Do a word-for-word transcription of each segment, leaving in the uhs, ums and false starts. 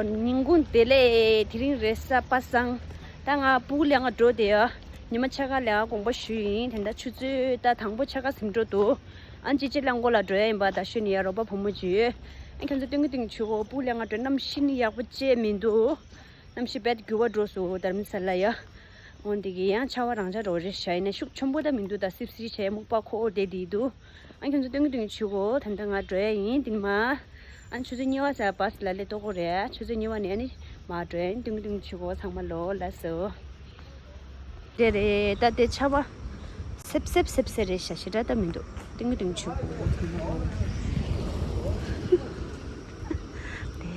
ཉིན་གུང་བདེ་ལེགས། དེ་རིང་རེས་གཟའ་པ་སངས། ད་ང་སྤུ་གུ་ལེན་ག་འགྲོ་བསྡད་ཡོད། ཉི་མ་ཕྱེད་ཀ་ལས་ཀ་དགོངས་པ་ཞུས་ཡིན། དེ་འདྲ་ཆུ་ཚོད་ད་དང་པོ་ཕྱེད་ཀ་ཟིན་འགྲོ་འདུག་ཨ་ཅེ་ཅེ་གླང་གོ་ལ་འགྲོ་ཡ་ཡིན་པ། ད་ཤོད་ནི་ཡ་རོགས་པ་བུ་མོ་ཅིག་ཡོད། ཨ་ཁྱོད་ཚོ་སྟོན་གི་སྟོན་གི་བྱེད་གོ། སྤུ་གུ་ལེན་ག་འགྲོ། གནམ་གཤིས་ནི་ཡག་པོ་ཅེ་མི་འདུག་གནམ་གཤིས་རྦད་འགྱུར་བ་འགྲོ་སོང་། དྷ་རམ་ས་ལ་ཡ། འོན་ཏེ་གི་ཡང་ཆར་པ་རང་འཇགས་འགྲོ་རེད་ཤག་ཡིན་ན་ཤུགས་ཆེན་པོ་ད་མི་འདུག་ད་སིབ་སིབ་བྱས་སྨུག་པ་ཁོག་བསྡད་དེ་འདུག་ཨ་ཁྱོད་ཚོ་སྟོན་གི་སྟོན་གི་བྱེད་གོ། ད་ལྟ་ང་འགྲོ་ཡ་ཡིན། དེ་ནི་མ། ཨ་ཆུ་ཚོད་གཉིས་པ་ཙམ་བཱས་ལ་སླེབས་ཐུབ་ཀྱི་རེད། ཆུ་ཚོད་གཉིས་པ་ནས་ཨ་ནི་མ་འགྲོ་ཡ་ཡིན། སྟོན་གི་སྟོན་གི་བྱེད་གོ། ཚང་མ་ལོ་ལགས་སོ། རེད་རེད། ད་དེ་ཆར་པ་སིབ་སིབ་སིབ་སིབ་རེད་ཤག་ཞེ་དྲག་ད་མི་འདུག་སྟོན་གི་སྟོན་གི་བྱེད་གོ། ཚང་མ་ལོ། དེ་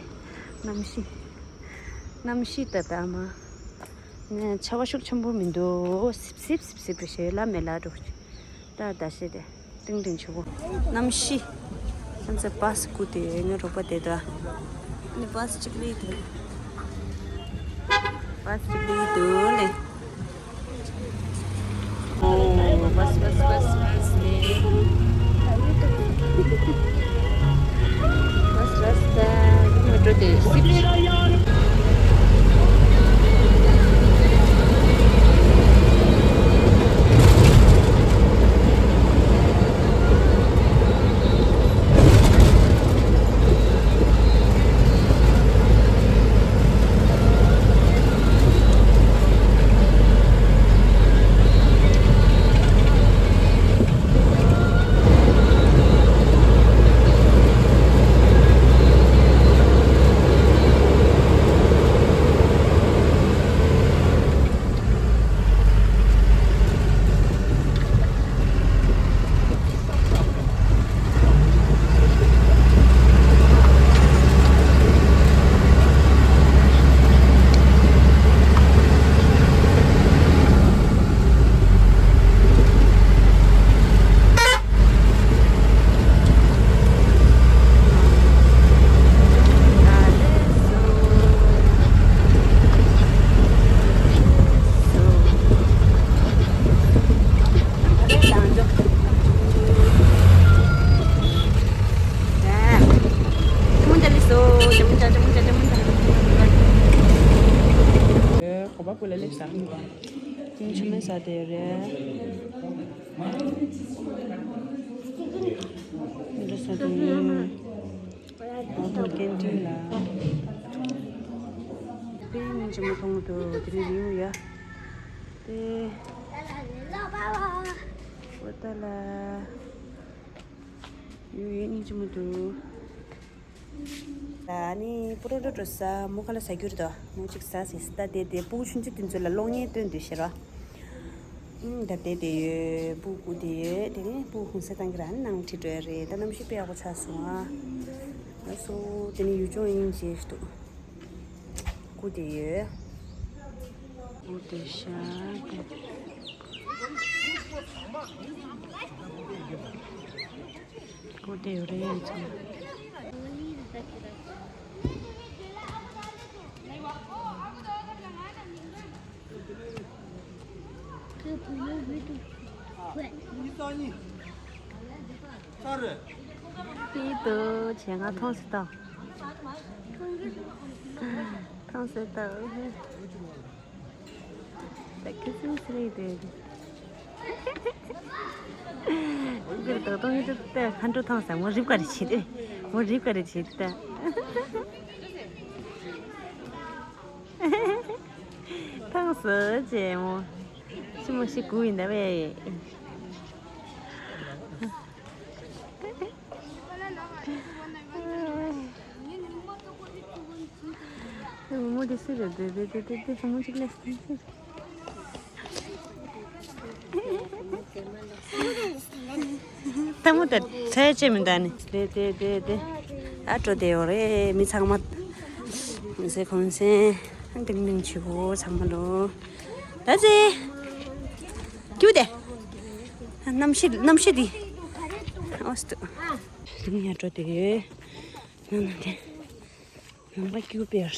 གནམ་གཤིས། གནམ་གཤིས་ད་ལྟ་མ། ནས་ཆར་པ་ཤུགས་ཆེན་པོ་མི་འདུག་སིབ་སིབ་སིབ་སིབ་རེད་ཤག་ལ་མེ་ལ་འགྲོ། ད་ད་ཤེས་དེ། ཏིང་ཏིང་ཆུ་བོ། གནམ་གཤིས། ང་ཚོ་བཱས་སྒུག་དེ་ངའི་རོགས་པ་དེ་དང་། ནི་བཱས་གཅིག་ལས་འདུག་བཱས་གཅིག་ལས་འདུག་ལེ། ཨོ། བཱས་བཱས་བཱས་བཱས་ལེ། བཱས་བཱས་ད་ང་འགྲོ་དེ་སིབ། གོ་པ་ཀུ་ལ་ལེབ་ས། ཅུང་ཆུ་མེ་ས་དེ་རེད། འདི་ས་དེ། ཨོ་ཐོ་ཀེན་ཊིན་ལ། དཔེ་སྙིང་རྗེ་མོ་མཐོང་གི་འདུག་དེ་རིང་རིང་ཡ། དེ། ཨོ་ད་ལ། ཡུ་ཡུ་སྙིང་རྗེ་མོ་འདུག་ཨ་ནི་པུ་རོ་རོ་འགྲོ་ས་མོ་ཁ་ལ་ཟ་རྒྱུ་རེད་དོ། མོ་གཅིག་ཟ་ཟིན་ད་དེ་དེ་སྤུ་གུ་ཆུང་ཆུང་དེ་ཚོ་ལ་གློག་བརྙན་སྟོན་དུས་ཤེས་རོ། ཨུམ་ད་དེ་དེ་ཡོད། སྤུ་གུ་དེ་ཡོད། དེ་ནི་སྤུ་གུ་ཧུང་ས་བཏང་གི་ར་ནང་ཁྲིད་འགྲོ་ཡ་རེད། ད་གནམ་གཤིས་དཔེ་ཡག་པོ་ཆགས་སོང་ཨ། ལགས་སོ། དེ་ནི་ཡུལ་ལྗོངས་དབྱིན་ཇི་ཞིག་འདུག་སྤུ་གུ་དེ་ཡོད། སྤུ་གུ་དེ་ཤ་དེ། སྒོ་དེ་ཡོད་རེད་ཚང་མ། ཏི་ཏུ་བྱས་ང་མཐོང་སྲིད་ད། མཐོང་སྲིད་ད། ད་ཁི་སིམ་སི་རེད་དེ། འདིར་ཏོག་ཏོག་ཡོད་དུས་ད་ཁ་འགྲོ་ཐང་ས་མོ་རིབ་ཀ་རེ་བྱེད་དེ། མོ་རིབ་ཀ་རེ་བྱེད་དེ་ད། ཐང་ས་ཅེ་མོ། ཤི་མོ་ཤི་གུ་ཡིན་ད་བས། མོ་དེ་སུ་རེད་དེ་དེ་དེ་དེ་དེ་མོ་ཅིག་ལས། ཐ་མོ་དེ་ཚད་ཅེ་མི་འདའ་ནི། དེ་དེ་དེ་དེ། ཨ་སྤྲོ་དེ་ཡོད་རེད་མི་ཚང་མ། མི་ཚེ་གོང་ཚེ། ཏིང་ཏིང་ཆུ་བོ་ཚང་མ་ལོ། ད་ཚེ། ཀྱུ་དེ། གནམ་གཤིས་གནམ་གཤིས་འདི། ཨོ་སྟུ། ལུང་ཡ་འགྲོ་དེ། ནང་ན་དེ། ནང་པ་ཀྱུ་པེར།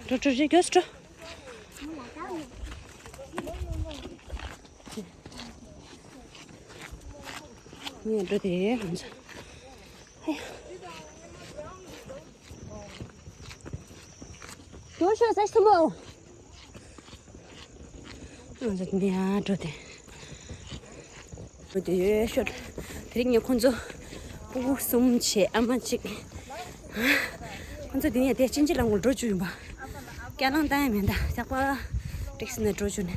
འགྲོ་འགྲོ་རེ་གྱོས་འགྲོ། ངས་འགྲོ་དེ་ང་ཚོ། ཨ་ཡ། ཡོ་ཤོ་ས་ཤི་མོ། ང་ཚོ་འདི་ཡང་འགྲོ་དེ། འགྲོ་དེ་ཡོད་ཤོད། དེ་རིང་ངས་ཁོང་ཚོ་སྤུ་གུ་གསུམ་བྱས་ཨ་མ་གཅིག་ཁོང་ཚོ་འདི་ནས་དེ་ཅིན་ཅི་ལ་ངོ་འགྲོ་བཅུག་ཡིན་པ། སྐྱ་ལང་བཏང་ཡ་མེད་ད་ཇག་པ། ཊེག་སི་ནས་འགྲོ་བཅུག་ནས།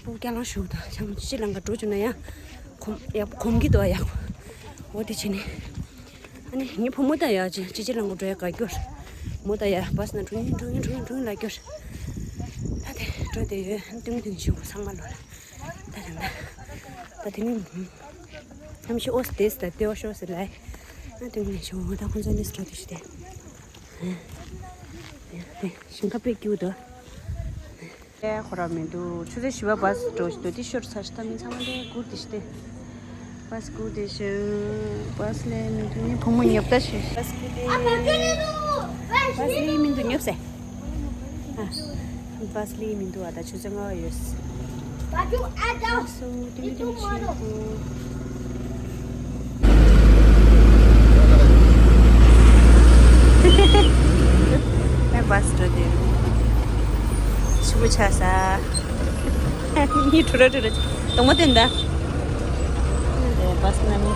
སྤུ་གུ་སྐྱ་ལང་ཞུགས་དང་ཅིན་ཅི་ལ་ངོ་འགྲོ་བཅུག་ན་ཡང་། གོམ་ཡག་གོམ་གི་འདུག་ཡག་འོ་དེ་བྱས་ནས། ཨ་ནི་ངའི་བུ་མོ་ད་ཡ་ཅི་ཅི་ཅི་ལང་གོ་འགྲོ་ཡ་ག་སྐྱོར། མོ་ད་ཡ་བཱས་ན་འགྲོ་ཡིན་འགྲོ་ཡིན་འགྲོ་ཡིན་འགྲོ་ཡིན་ལ་སྐྱོར། ད་དེ་འགྲོ་དེ་ཡོད་ཏུང་ཏུང་ཞིག་ཚང་མ་ལོ་ལ། ད་དེ་ན། ད་དེ་ནི། ཨམ་ཤི་ཨོ་སི་དེ་སི་ད་དེ་ཨོ་ཤོ་སི་ལ། ད་ཏུང་ཏུང་ཞིག་ད་ཁོང་ཚོ་ནི་སི་ཏྲོ་དེ་ཞིག་དེ། ཞིང་ཁ་པེ་ཀྱུ་དོ། ཨེ་ཁོ་རང་མི་འདུག་ཆུ་ཚོད་བཞི་པ་བཱས་འགྲོ་ཞིག་འདུག་དེ་ཤོར་ཚར་ཤི་ད་མི་ཚང་མ་ལས་སྒུར་དེ་ཤི་སྟེ། བཱས་སྒུར་དེ་ཤི། བཱས་ལས་མི་འདུག་ནི་བུ་མོ་ཉོབ་ད་ཤི། བཱས་སྒུར་དེ། བཱས་ལས་མི་འདུག་ཉོབ་སེ། ཨ། བཱས་ལས་མི་འདུག་ཨ་ད་ཆུ་ཚོད་ལྔ་པ་ཡོད། སོ་དེ་མི་དེ་མི་ཤི་གོ། ད་བཱས་འགྲོ་དེ། ཞི་བོ་ཆགས་ས། ཉི་དྲོ་ར་དྲོ་ར་དོང་མ་བསྟན་ད། བཱས་ན་མི།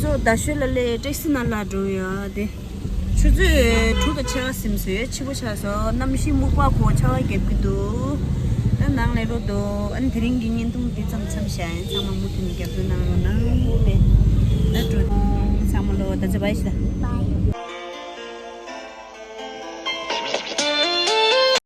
ཚོ་ད་ཤོད་ལ་ལས་ཊེག་སི་ནང་ལ་འགྲོ་ཡ་དེ། ཆུ་ཚོད་དྲུག་དང་ཕྱེད་ཀ་ཟིན་སོང་ཡ་ཕྱི་པོ་ཆགས་སོང་གནམ་གཤིས་སྨུག་པ་ཁོ་ཆར་པ་བརྒྱབ་ཀྱི་འདུག་ད་ནང་ལས་རོ་འདུག་ཨ་ནི་དེ་རིང་གི་བརྙན་ཐུང་འདི་ཙམ་མཚམས་བཞག་ཡིན། ཚང་མ་མུ་མཐུད་ནས་རྒྱབ་སྐྱོར་གནང་རོགས་གནང་ལེ། ད་འགྲོ། ཚང་མ་ལོ་ད་ཚེ་བའི་ཤི་ད།